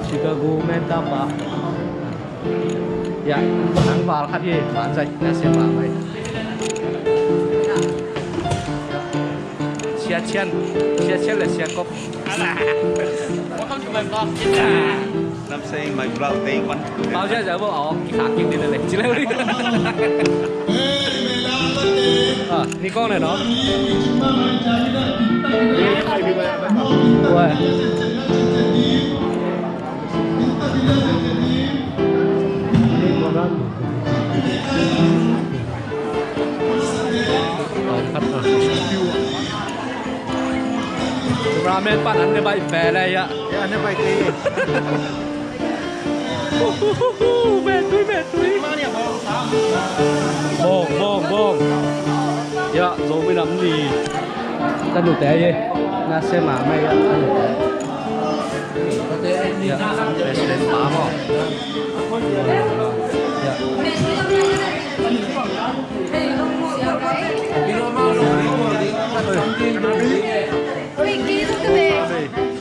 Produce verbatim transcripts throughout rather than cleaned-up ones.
Chicago Meta pa. Ya, nang val khat hi, man zai, na sia ma mai. Sia Chian, Sia Chian le Sia Kop. Welcome to my vlog. Nam sei my vlog day one. Pau sia sia bo, oh, ki kha ki ni le. Chi le. Ah, ni kong le no. Ua. Ramen pan an ne bai pe le ya. Ya, an ne bai pe. Metui, metui. Bong, bong, bong. Ya, Zomi nam ni. Tanute ye. Na se ma mai ya, tanute. Ya, President pa mo. Ya.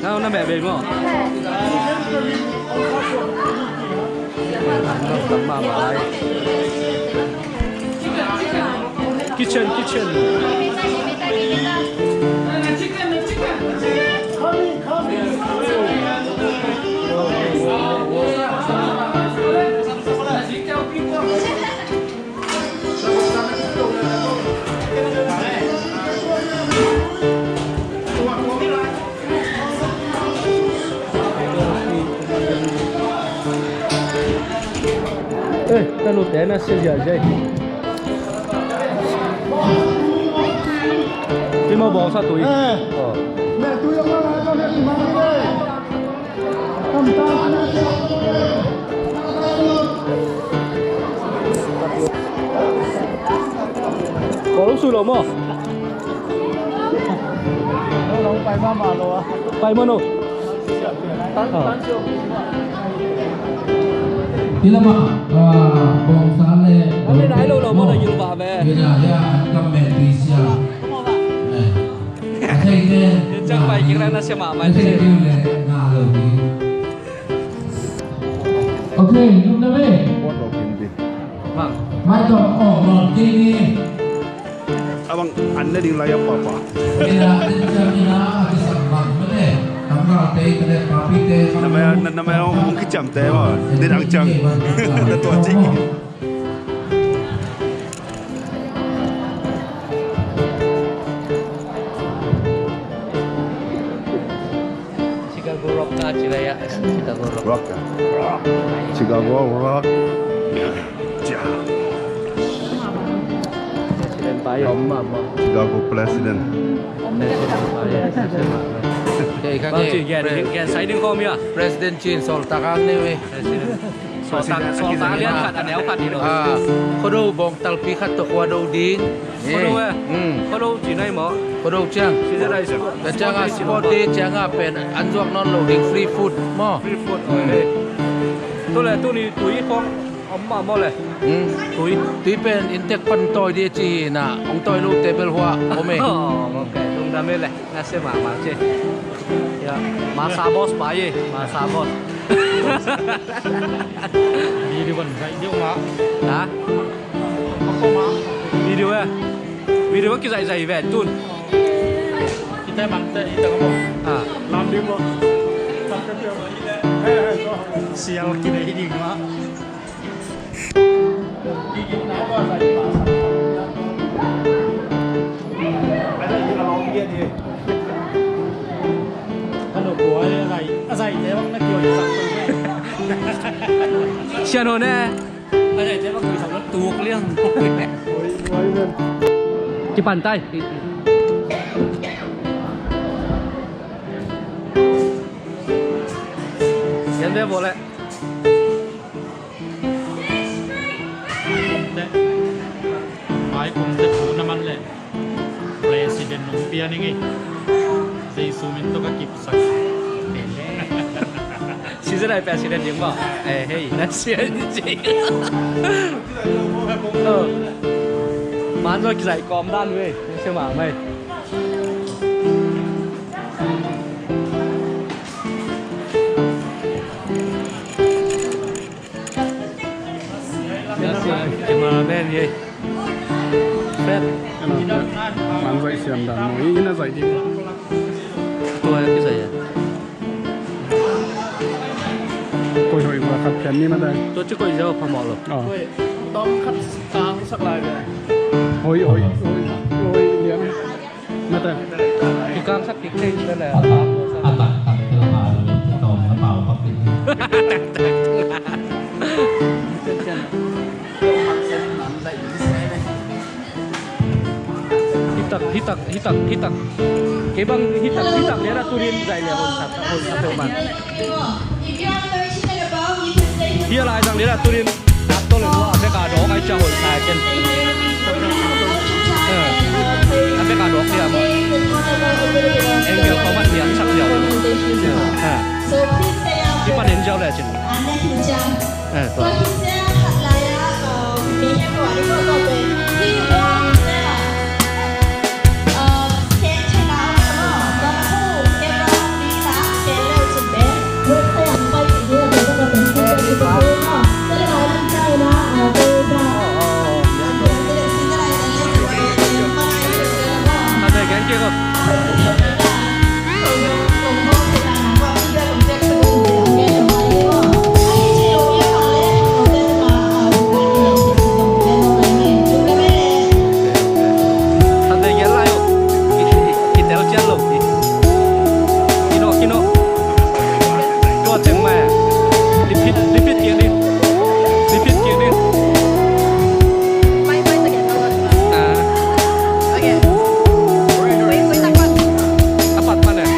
Nau na meh bei mo. Kitchen, kitchen. Eh, tanute na sia ziahziah hi. Pi mau bawngsa tui. Eh. Oh. Kua lo sui lo maw? Pai mah no. Ah. Pi lamah, ah, bawngsa le. An ne nai lo lo maw, na yul ba ve. Pi na ya, an kam me pi sia. Eh. A thei te. Ciang pai kik la na sia mah mai. A thei te le na lo pi. Ok, lum na ve. Mai tawh, oh, lawm kei ni. A bang an ne ding lai a papa. Ina, ina, ina, a kisam bang mene. Tanggal te, ina, papi te. Namai, namai, ong kiciam te, oh. Ni dang ciang. Na tua cik. Chicago Rock ka ci lai ah. Chicago Rock. Rock. Chicago Rock. Ja. President pa ya. Chicago President. President pa ya. Bang ci gen, gen sai ding khawm ya. President Chin Sol Takang ni we. President. Sawltak, sawltak lian khat a neu khat hi lo. Ah, Khuado bawngtalpi khat tawh Khuado ding. Khuado eh. Hmm. Khuado ci nai maw? Khuado ciang. Ci nai. Ka ciang a sport day ciang a pen an zuak nawn lo ding, free food maw? Free food. Hmm. Eh. Tu le, tuni tui khong om mah maw le? Hmm. Tui. Tui pen inntek pan tawi ding ci hi na, hong tawi lo table hua om e. Oh, ok. Lungdam e le. Nasia mahmah ci. Ya, masa boss pa ye, masa boss. Video ban zaih deuh mah. Ha? Video eh. Video kizaihzaih ve tun. Kita mangte, kita kamu. Ah. Lam deuh mah. Sial kina hiding mah. Sian hon e. Kipan tai. Sian ve bo le. Mai kum te kum na man le. President nong pia ning ei. Jesu min tawh ka kipsak. Season ai president ding maw. Eh, hei, na sia ding. Oh. Man zaw kizaih kawm dan ve. Nasia mahmah e. Hey. Fred. Hello. Man zaih siam dan maw. Inn a zaih ding. Tua hi a kizaih a. Koih hoih hua khat pian ni mah dai. Tua ci koih ziau phamawh lo. Aw. Koih tawm khat sang sak lai ve. Hoih, hoih, hoih, hoih lian. Mate. Kikang sak kik thei le le. A tak tak te la ba le te tawm na pau pak ding. Hitak, hitak, hitak, hitak. Kei bang hitak, hitak le na turin zai le hon sat, hon sat man. Hia lai zang lila tunin. Tap to le lua a beka dawk ai cia hoih sai ken. A beka dawk cia maw. Angel kau mat lian sak liau. Kipan angel le cin. Tua. Khat vei gen lai uh. I, i, i tel cian lo. I, kino, kino. Tua teng mai. Repeat, repeat kik ding. Repeat kik ding. Ah. A pat pan eh.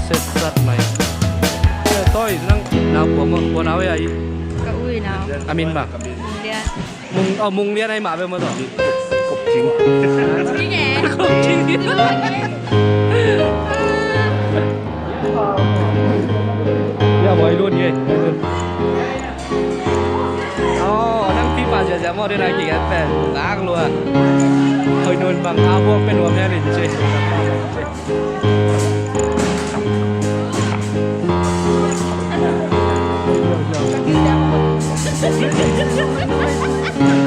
Setsat mai. Toi, nang nau kua maw? Kua nau e a i? Ka u i nau. A min bang? Munglian. Mung, oh, Munglian ai mah bel maw tawh. Kop Cing. Cing e. Kop Cing. Ya, วัยรุ่น e. Aw, nang pi pa ziahziah maw, den a kigen pen ngak lua. Hoi nun bang a buak pen nuam hen in ci.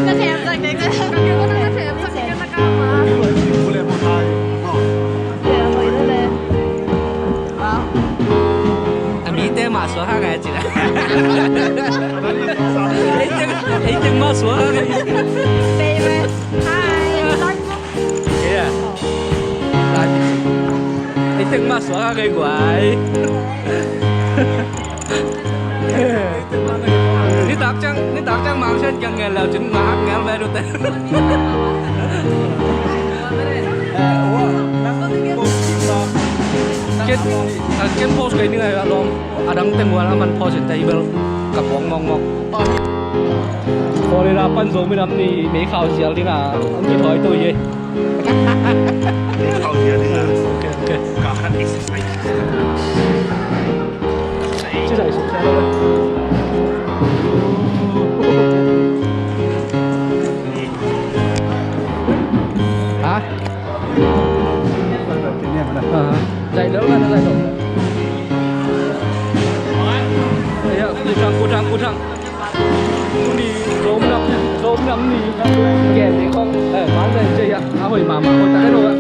Na them sak ding, na them sak ding, na them sak ding, na them sak ding. A mite mah suak hang e cih. Ei teng, ei teng mah suak hang e. Hi. Ei teng mah suak hang e guai. Nitak ciang, nitak ciang Mang Sian kiang ngen le cin ngak ngel ve dute. Ken, ken post kei ning a lawm, a dang teng wan a man post in table ka puang mawkmawk. Florida pan Zomi Nam Ni mei khau sial ding a, ang kithawi to ye. Okay, okay. Ha? Zaih lo, zaih lo. Ya, kudang, kudang, kudang. Ni, zom nam, zom nam ni. Gen ni kong, eh, man zaih zaih ya. A hoih mahmah, hoih tak lo ya.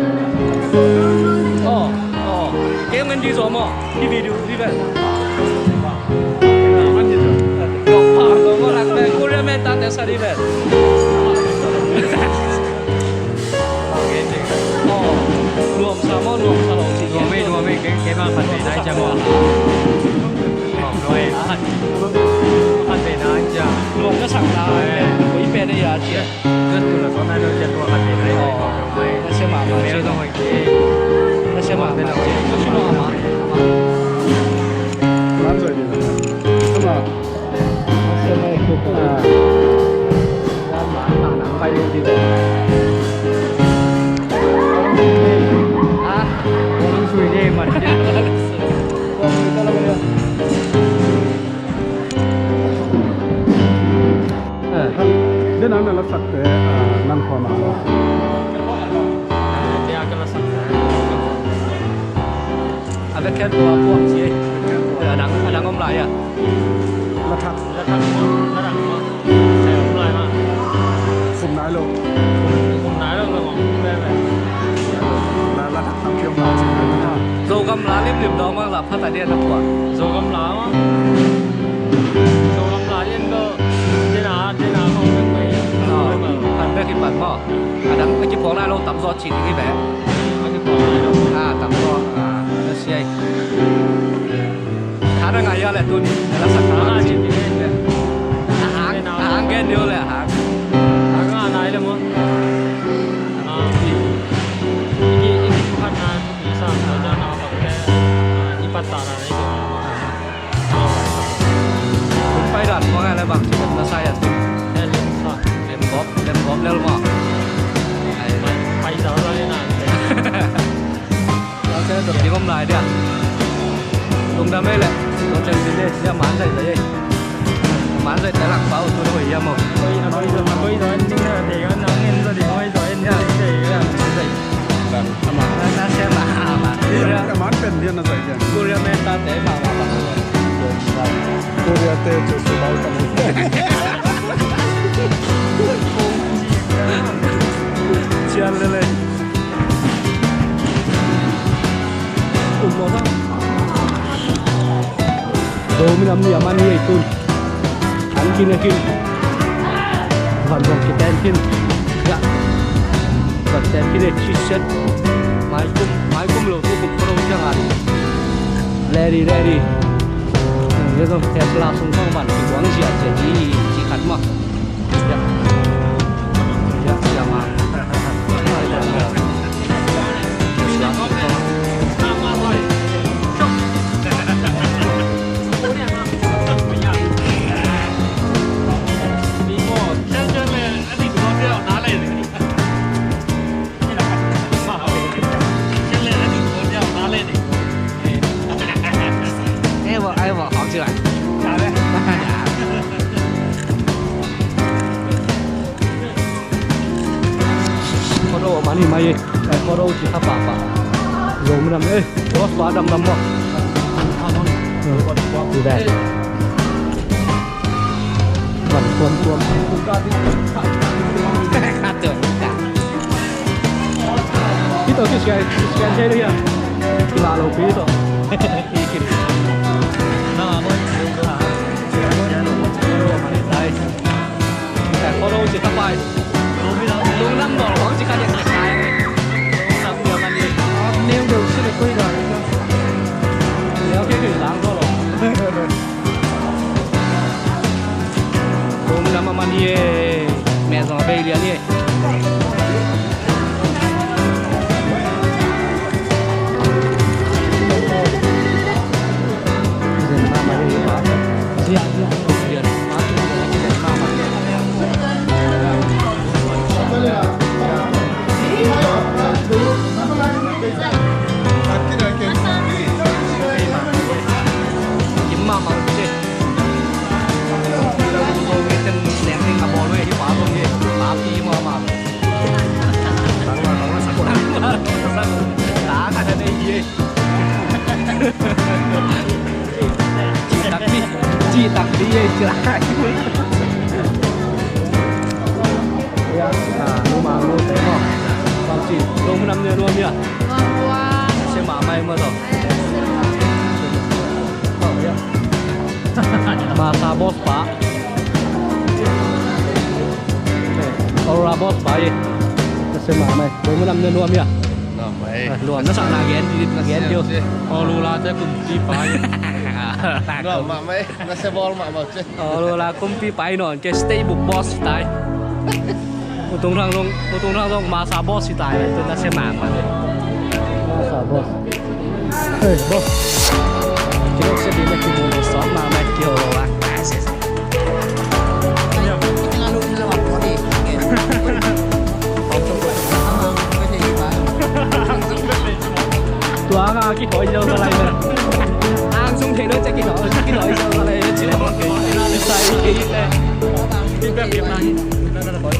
Oh, oh. Kem ngan di zom oh. Di video, di ven. Kong pa lo mo lak ven. Korea men ta te sa di ven. Nuam sa maw, nuam sa lo ci. Nuam ei, nuam ei, kei, kei mah khat vei nai cia maw. Nuam ei, khat, khat vei nai cia. Nuam ka sak na, eh, ko i pen ei a cia. Ka tu la so nai lo cia tua khat vei nai. Oh. Nuam ei. Na sia mah mah cia. Nuam ei. Na sia mah mah cia. Nuam ei. Nuam ei. Nuam ei. Dena na la sakte, ah, nang khuama lo. Dia ka la sakte. A vekhiat tua puak ci ei. A dang, a dang om lai a. La thak. La thak, la thak, la thak. Sai om lai ma. Kum nai lo. Kum nai lo, la mong kum lai ma. La, la thak tam piong ma ci. Zogam la limlim dawng ma la phat a dia na puak. Zogam la ma. Zogam la lian ko. Dia na, dia na kong bek pai. Phat bek i phat ma. A dang a kiphawk nai lo tam zaw ci ding hi ve. A kiphawk nai lo. A tam zaw. A, na sia ei. Tha na ngai a le tuni. Na la sak tha na ci ding hi ve. A hang, a hang gen ding le a hang. A hang a nai le mo. A, i, i, i, i phat na, i sa, na, na, na, i phat ta na, i phat ta na. Pai dan mawk a le bang ci bek na sa a. Lem gawp, lem gawp lel mawk. Pai zau lai na. Tua se dot ding om lai dia. Lungdam ei le. Tua se ding ei. Sia man zai zai ei. Man zai zai lang pau tu doi ya mo. Koi, koi, koi zai ding na ding na ngen zai ding koi zai ding. Ya, ya, zai. Ama, na, na sia ma, ama. Iya, Korea. Aman pen dia na zai dia. Korea men ta te ma, ma, ma. Korea te cu su bau tam. Cian le le. Um, ma, ma. Zomi nam ni a man hi ei tun. An khin a khin. Van zong kiten khin. Ya. Van ten khin ei ci set. Mai kum, mai kum lo tu kum koro ciang an. Ready, ready. Ya zong Tesla sung kong van ki buang zia zia ci, ci khat ma. Ya. Ya, ya ma. Ai, vawh, ai, vawh, hawk ci lai. Khuado a man hi mai ei. Khuado ci kha papa. Zomi nam ei. Rose ba dam dam maw. Ti dai. Van tuam tuam. Kha tuam. Pi tawh kisian, kisian thei lo hiam? Kila lo pi tawh. Kikip. Nang a mawi. Nai. Khuado ci kha pai. Lungdam bawl hong ci kha dek dek nai. Lungdam deuh man hi. Neu deuh ci le koi dai. Neu kei kei lang ko lo. Lungdam a man hi e. Meh zong a bei lian hi e. Sa boss pa. Aurora boss pa e. Ka se mahmah e. Bang mun am na nuam hia? Nuam mah e. Ah, nuam na sak na gen di, na gen di. Aurora te kumpi pa e. Nuam mahmah e. Na se bawl mahmah ce. Aurora kumpi pa e nawn kei, stay book boss tai. U Tung Thang zong, U Tung Thang zong masa boss hi tai. Tu na se mahmah e. Masa boss. Hey, boss. Kilo se di na kimu le sawt mahmah kio lo a. Tua nga kihawi zo ka lai na. Ang sung thei lo ce kihawi, kihawi zo ka lai na ci le. Sai kei le.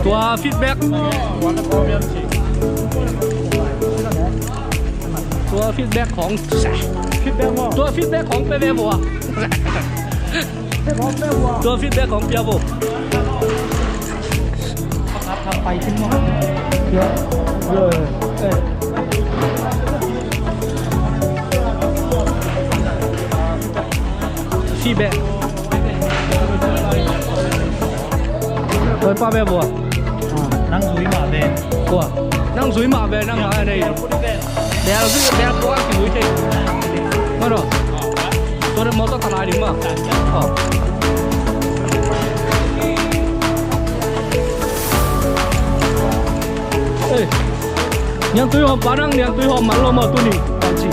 Tua feedback. Tua feedback khong. Feedback maw? Tua feedback khong pe ve maw? Tua feedback khong pia maw? Tua, tua, eh. Feedback. Tua pa ve maw? Nang zui mah ve. Kua? Nang zui mah ve, nang a nei. Bel zui, bel kua ki zui thei. Mano. Tua de motor ta lai ding mah. Oh. Eh. Niangtui hawm pa nang, niangtui hawm man lo maw tuni. Kan ci.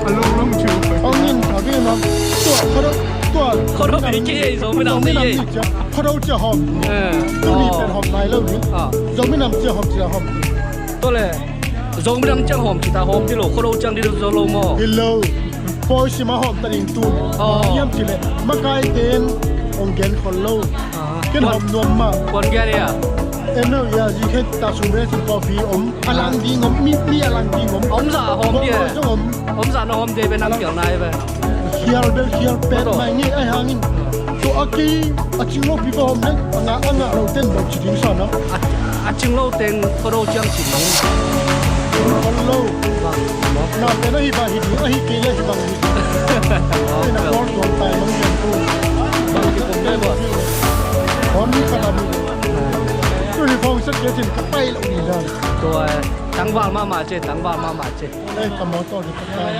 A lung lung cu. Ong in, a bi nam. Tua, khuado, tua. Khuado ei ki ei, Zomi nam ei ei. Khuado cia hawm. Eh. Tuni pen hawm nai lo ni. Ah. Zomi nam cia hawm, cia hawm. Tua le, Zomi nam ciang hawm ci ta hawm ti lo, Khuado ciang ti zo lo maw? Hi lo. Pawi sima hawm ta ding tu. Oh. Hiam ci le, makai ten ong gen khol lo. Ah. Ken hawm nuam mah. Kuan gen ia. Em lo ia, zi khen ta sum re sum coffee om. A lang ding om, mi, mi a lang ding om. Om za hawm dia. Om za hawm. Om za na hawm dia be nang kial nai be. Khial bel khial pet mai ngi ai hangin. Tua a kei a cing lo pi ba hawm le a ngah a ngah lo ten bang ci ding sa na. A, a cing lo ten Khuado ciang ci ding. Khuado lo. Na pen a hi ba hi ding a hi kei le hi bang hi. Ai na kor tuang tai mang ken tu. Bang ci kum le ba. Hon ni ka lam. Tu ni phong sak ke cin ka tai lo ni dan. Tua tangval mama ce, tangval mama ce. Ei ka motor ni ka tai.